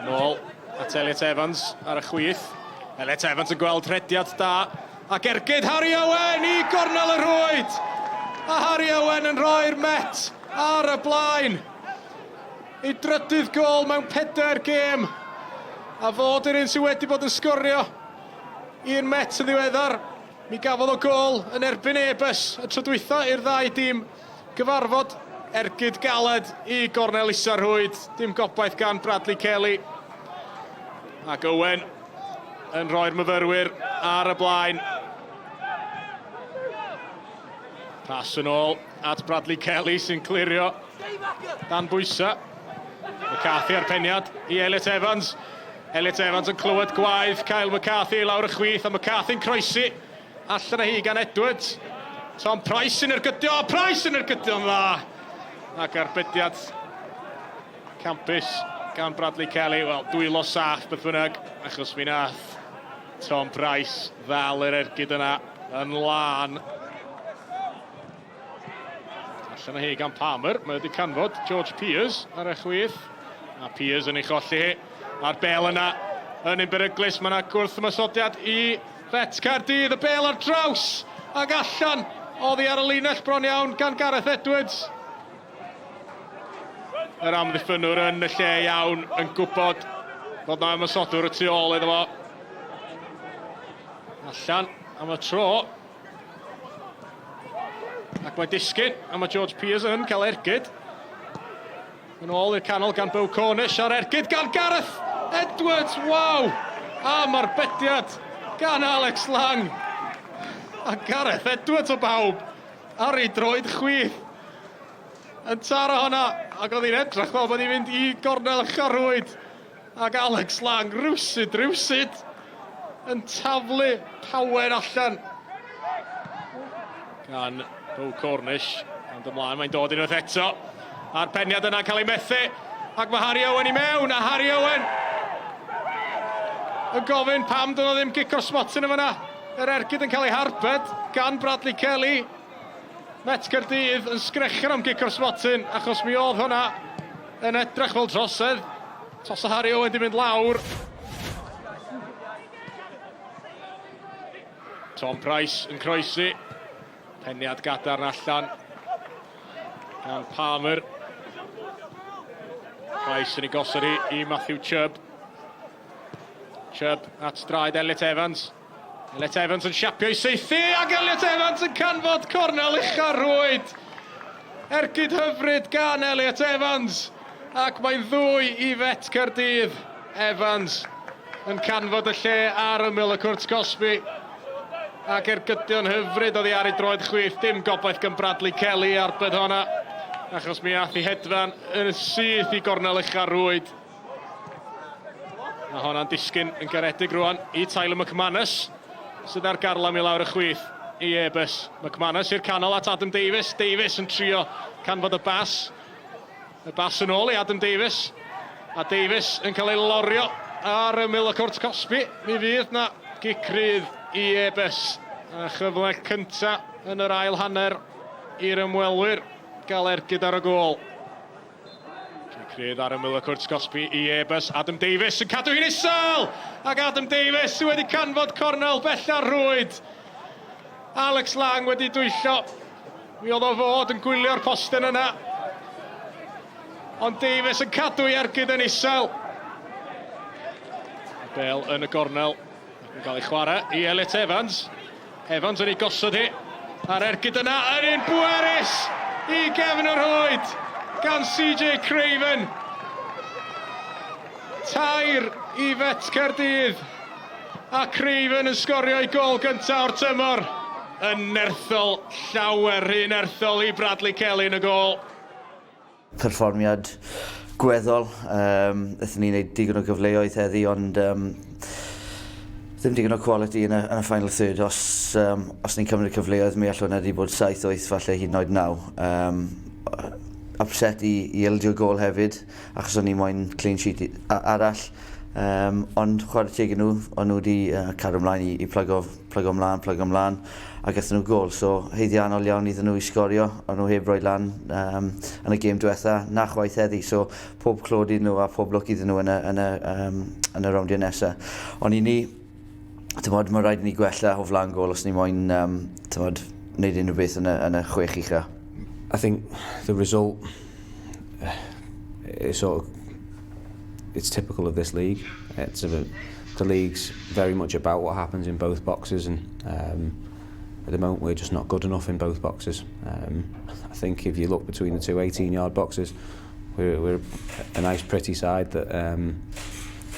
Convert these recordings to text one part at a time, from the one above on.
Nôl at Elliot Evans ar y chwith. Elliot Evans yn gweld rhediad da. Ac ergyd Harry Owen i gornel y rhwyd! A Harry Owen yn rhoi'r Met ar y blaen. Ei drydydd gôl mewn pedair gêm. A fod yr un sydd wedi bod yn sgorio i'r Met yn ddiweddar. Mi gafodd o gôl yn erbyn Airbus y tro dwytha i'r ddau dîm gyfarfod. Ergyd galed i gornel isa'r rhwyd. Dim gobaith gan Bradley Kelly. Ac Owen yn rhoi'r myfyrwyr ar y blaen. Pas yn ôl at Bradley Kelly sy'n clirio dan bwysau. McCarthy ar peniad i Elliot Evans. Elliot Evans yn clywed gwaedd Kyle McCarthy i lawr y chwith a McCarthy'n croesi allan â hi gan Edwards. Tom Price yn ergydio, Price yn ergydio'n dda! Ac arbediad campus gan Bradley Kelly. Wel, dwylo saff beth bynnag, achos mi nath Tom Price ddal yr ergyd yna yn lân. Allan â hi gan Palmer, mae wedi canfod George Peers ar y chwith. A Peers yn ei cholli hi. A'r bel yna yn un beryglus, mae yna gwrth-ymosodiad i Fet Caerdydd, y bel ar draws ac allan oddi ar y linell bron iawn gan Gareth Edwards. Yr amddiffynnwr yn y lle iawn yn gwybod fod na ymosodwr y tu ôl iddo fo. Allan am y tro. Ac mae disgyn, a mae George Peers yn cael ergyd. Yn ôl i'r canol gan Beau Cornish, a'r ergyd gan Gareth Edwards, waw! A mae'r bediad gan Alex Lang. A Gareth Edwards o bawb ar ei droed chwith. Yn taro hwnna, ac oedd hi'n edrych fel bod hi'n mynd i gornel y charwyd. Ac Alex Lang, rywsut, rywsut, yn taflu pawen allan. Gan Beau Cornish, ond ymlaen mae'n dod unwaith eto. A'r peniad yna'n cael ei methu, ac mae Harry Owen i mewn, a Harry Owen yn gofyn pam doedd o ddim gic o'r smotyn yn fyna. Yr ergyd yn cael ei harbed gan Bradley Kelly. Met Caerdydd yn sgrechian am gic o'r smotyn, achos mi oedd hwnna yn edrych fel trosedd. Tosa Harry Owen di mynd lawr. Tom Price yn croesi. Peniad gadarn allan gan Palmer. Price yn ei gosod hi i Matthew Chubb. Chubb at draed Elliot Evans. Elliot Evans yn siapio i saethu ac Elliot Evans yn canfod cornel ucha'r rhwyd. Ergyd hyfryd gan Elliot Evans ac mae'n ddwy i Fet Caerdydd. Evans yn canfod y lle ar ymyl y cwrt cosbi ac ergydion hyfryd oddi ar ei droed chwith. Dim gobaith gan Bradley Kelly arbed honna achos mi ath i hedfan yn syth i gornel ucha'r rhwyd. Mae honna'n disgyn yn garedig rwan i Tyler McManus, sydd ar garlam i lawr y chwith i Airbus. McManus i'r canol at Adam Davies. Davies yn trio canfod y bas. Y bas yn ôl i Adam Davies. A Davies yn cael ei lorio ar ymyl y cwrt cosbi. Mi fydd na gic rydd i Airbus. A chyfle cynta yn yr ail hanner i'r ymwelwyr gael ergyd ar y gôl. Cic rydd ar ymyl y cwrt cosbi i Airbus. Adam Davies yn cadw hi'n isel! Ac Adam Davies sydd wedi canfod cornel bella'r rhwyd. Alex Lang wedi dwyllo. Mi oedd o fod yn gwylio'r postyn yna. Ond Davies yn cadw ei ergyd yn isel. Y bel yn y gornel. Ac yn cael ei chwarae i Elliot Evans. Evans yn ei gosod hi. A'r ergyd yna yn un bwerus i gefn y rhwyd gan CJ Craven. Tair i Fet Caerdydd. A Craven yn sgorio ei gol gyntaf o'r tymor. Yn nerthol, llawer rhy nerthol i Bradley Kelly yn y gôl. Perfformiad gweddol. Um, Nethon ni wneud digon o gyfleoedd heddi, ond um, ddim digon o quality yn y, yn y final third. Os, um, os ni'n cymryd cyfleoedd, mi allwn wedi bod 7, 8, falle hyd yn oed 9. Um, upset i, i ildio gol hefyd, achos o'n i moyn clean sheet arall. Ond chwarae teg i nhw, o'n nhw wedi cadw ymlaen i plygo, plygo ymlaen, plygo ymlaen, a gathon nhw gol. So haeddiannol iawn iddyn nhw i sgorio, o'n nhw heb roi lan yn y gêm diwetha, na chwaith heddi. So pob clod iddyn nhw a pob lwc iddyn nhw yn y rowndiau nesaf. Ond i ni, tymod, mae rhaid i ni gwella o flaen gol os ni moyn tymod, wneud unrhyw beth yn y chwech ucha. I think the result is sort of, it's typical of this league. The league's very much about what happens in both boxes, and at the moment we're just not good enough in both boxes. I think if you look between the two 18-yard boxes, we're a nice, pretty side that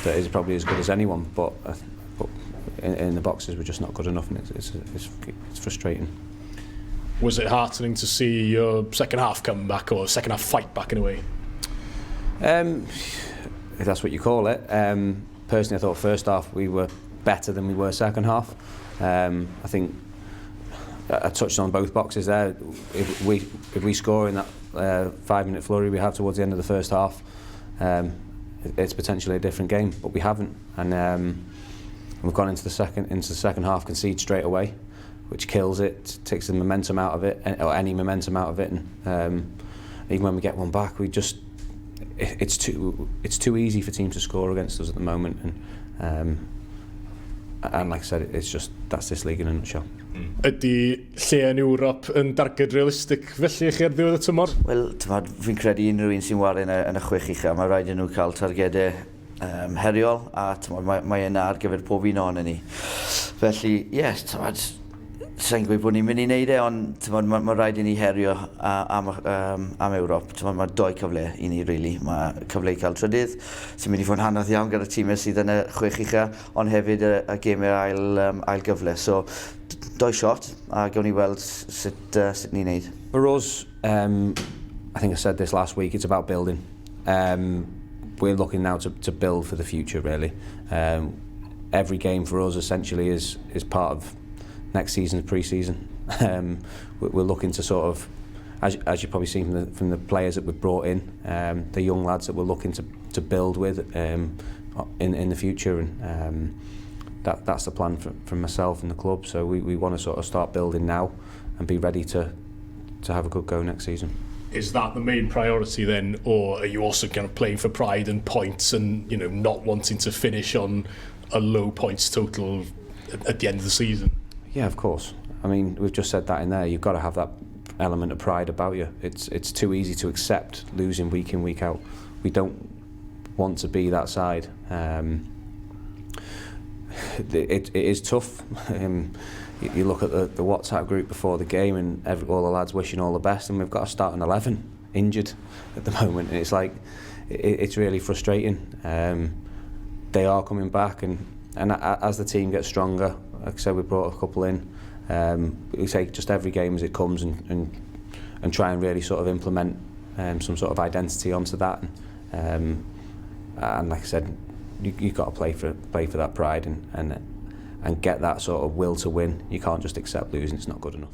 is probably as good as anyone, but in the boxes we're just not good enough, and it's frustrating. Was it heartening to see your second half come back, or second half fight back in a way? If that's what you call it. Personally, I thought first half we were better than we were second half. I think I touched on both boxes there. If we score in that 5-minute flurry we have towards the end of the first half, it's potentially a different game. But we haven't, and we've gone into the second half, concede straight away, which kills it, takes the momentum out of it, or any momentum out of it. And even when we get one back, it's too easy for teams to score against us at the moment, and like I said, it's just that's this league in a nutshell. Ydy lle yn Ewrop yn darged realistig felly i chi ar ddiwedd y tymor? Wel, tymod, fi'n credu unrhyw un sy'n ware yn y chwech ucha, mae rhaid i nhw cael targedau heriol, a tymod, mae yna ar gyfer pob un ohonyn ni. Felly, ie, yes, tymod, sa'n gweud bod ni'n mynd i wneud e, ond tymod, mae rhaid i ni herio am Ewrop. Tymod, mae doi cyfle i ni, really. Mae cyfle i cael trydydd, sy'n mynd i fod yn anodd iawn gyda tîmau sydd yn y chwech ucha, ond hefyd y gemau ail gyfle. So, doi shot, a gawn ni weld sut ni'n neud. For us, I think I said this last week, it's about building. We're looking now to build for the future, really. Every game for us essentially is part of next season's pre-season. We're looking to sort of, as you've probably seen from the players that we've brought in, the young lads that we're looking to build with in the future, and that's the plan from myself and the club. So we want to sort of start building now and be ready to have a good go next season. Is that the main priority then, or are you also kind of playing for pride and points and not wanting to finish on a low points total at the end of the season? Yeah, of course. I mean, we've just said that in there. You've got to have that element of pride about you. It's too easy to accept losing week in, week out. We don't want to be that side. It is tough. You look at the WhatsApp group before the game and all the lads wishing all the best, and we've got a starting 11 injured at the moment, and it's really frustrating. They are coming back, and as the team gets stronger, like I said, we brought a couple in. We take just every game as it comes and try and really sort of implement some sort of identity onto that. And like I said, you've got to play for that pride and get that sort of will to win. You can't just accept losing; it's not good enough.